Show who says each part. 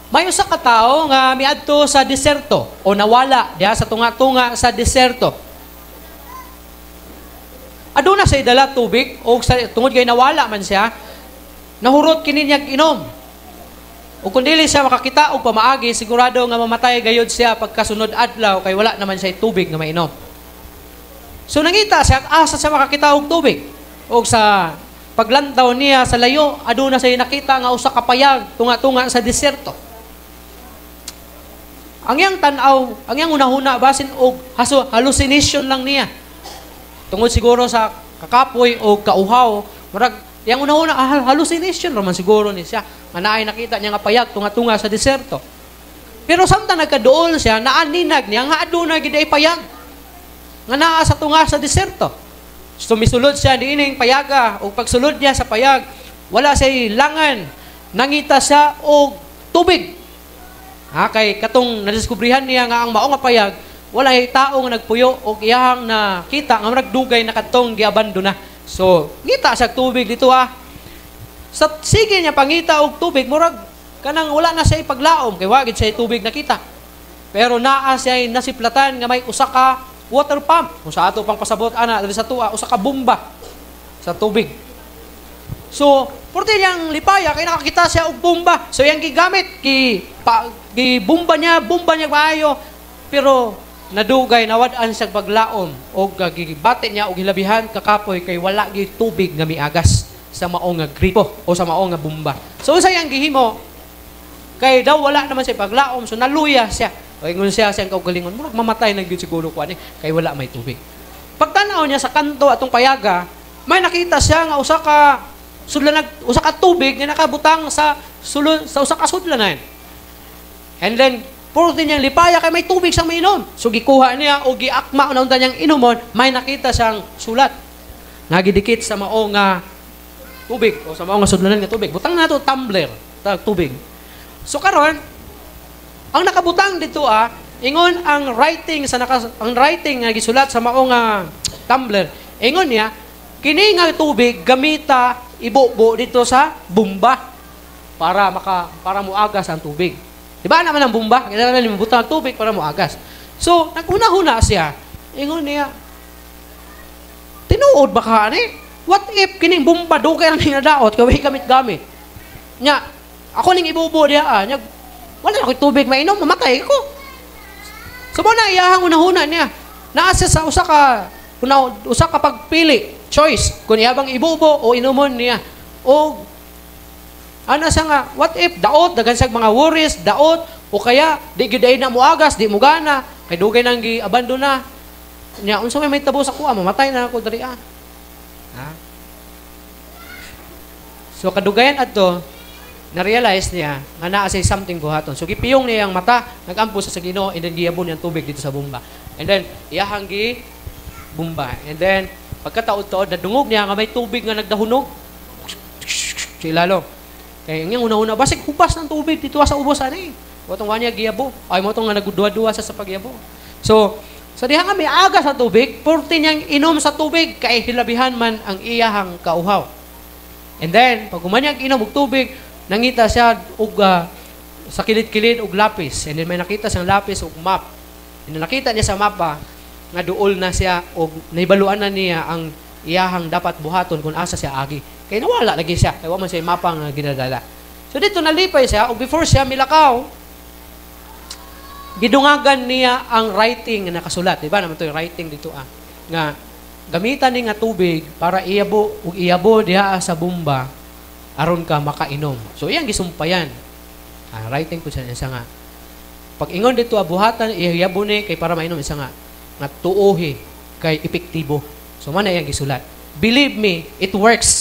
Speaker 1: May usa ka tawo nga miadto sa diserto o nawala diha sa tunga-tunga sa diserto. Aduna siya dala tubig o sa, tungod kay nawala man siya, nahurot kini niya inom. O kung dili siya makakita og pamaagi, sigurado nga mamatay gayod siya pagkasunod adlaw kay wala naman siya tubig nga mainom. So nangita siya asa siya makakita og tubig. Og sa paglantaw niya sa layo, aduna siya nakita nga usa ka payag tunga-tunga sa diserto. Ang iyang tan-aw, ang iyang hunahuna basin og hallucination lang niya. Tungod siguro sa kakapoy o kauhaw, murag iyang hunahuna hallucination raman siguro ni siya. Nga naay nakita niya nga payag tunga-tunga sa diserto. Pero samtang nagkaduol siya, naaninag niya nga aduna gid ay payag nga naa sa tunga sa diserto. So misulod siya niining payaga ug pagsulod niya sa payag, wala siya langan, nangita siya og tubig. Ha, kay katong nadiskubrihan niya nga ang mao nga payag, wala ay tao nga nagpuyo og iyahang nakita nga murag dugay na kadtong giabando na. So, ngita siya og tubig dito ah. Sa sige niya pangita og tubig, murag kanang wala na siya ipaglaom kay wa gid siya tubig nakita. Pero naa siya nasiplatan nga may usa ka water pump. Kung sa ato pang pasabot ana diri sa tuwa, usa ka bomba sa tubig. So, purti niyang lipaya kay nakakita siya og bomba. So iyang gigamit ki pa, gi bomba niya maayo, pero nadugay nawad-an siya paglaom og gibati niya og hilabihan kakapoy kay wala gi tubig nga miagas sa mao nga gripo o sa mao nga bomba. So unsa iyang gihimo? Kay daw wala naman siya paglaom, so naluya siya. O ingon siya siyang kaugalingon, murag mamatay na gyud siguro ko ani kay wala may tubig. Pagtanaw niya sa kanto atong payaga, may nakita siya nga usa ka sudlanan, usa ka tubig nga nakabutang sa sulod sa usa ka sudlanan. And then puro din niyang lipaya kay may tubig siyang mainom. So gikuha niya o giakma na unta niyang inumon, may nakita siyang sulat nga gidikit sa mao nga tubig o sa mao nga sudlanan nga tubig. Butang na to tumbler, tag tubig. So karon, ang nakabutang dito ah, ingon ang writing sa naka, ang writing nga gisulat sa mao nga tumbler. Ingon niya, kini nga tubig gamita ibubo dito sa bumba para muagas ang tubig. Di ba naman ang bumba? Kailangan na butang ang tubig para muagas. So, naguna-huna siya. Ingon niya, tinuod ba ka ani? What if kining bumba dugay ra ning nadaot kay gamit-gamit? Nya, ako ning ibubo diha ah. Nya, wala na ako'y tubig mainom, mamatay ko. So mo na iyahang unahuna niya. Naa siya sa usa ka pagpili, choice, kung iyabang ibubo o inumon niya. O ana siya nga, what if daot, daghan siya mga worries, daot, o kaya di gyud ay na muagas, di mo gana, kay dugay nang gi-abandon na. Nya unsa may tabo sa kuha, mamatay na ako diri ah. Ha? So kadugayan adto, na-realize niya nga naa siya something buhaton. So gipiyong niya ang mata, nagampo sa Ginoo, and then giyabon niya ang tubig dito sa bomba. And then iyahang gi bomba. And then pagkataod-taod nadungog niya nga may tubig nga nagdahunog sa ilalom. Kay ang iyang una-una basig hubas ng tubig dito sa ubos ani. Motong wa niya giyabo. Ay motong nga nagduwa-duwa sa pagyabo. So sa diha nga may aga sa tubig, purti niyang inom sa tubig kay hilabihan man ang iyahang kauhaw. And then pag human niyang inom og tubig, nangita siya og sa kilid-kilid og lapis. And then may nakita siyang lapis og map. And then nakita niya sa mapa nga duol na siya og nahibaluan na niya ang iyahang dapat buhaton kung asa siya agi. Kay nawala lagi siya. Kay wa man siya mapa nga ginadala. So dito nalipay siya og before siya milakaw, gidungagan niya ang writing nga nakasulat. Di ba naman to yung writing dito ah. Nga gamitan ni nga tubig para iyabo ug iyabo diha sa bomba aron ka makainom. So iyang gisumpayan. Ah, writing po siya isa nga. Pag ingon dito buhatan iyabo ni kay para mainom, isa nga nga tuohi kay epektibo. So man iyang gisulat. Believe me, it works.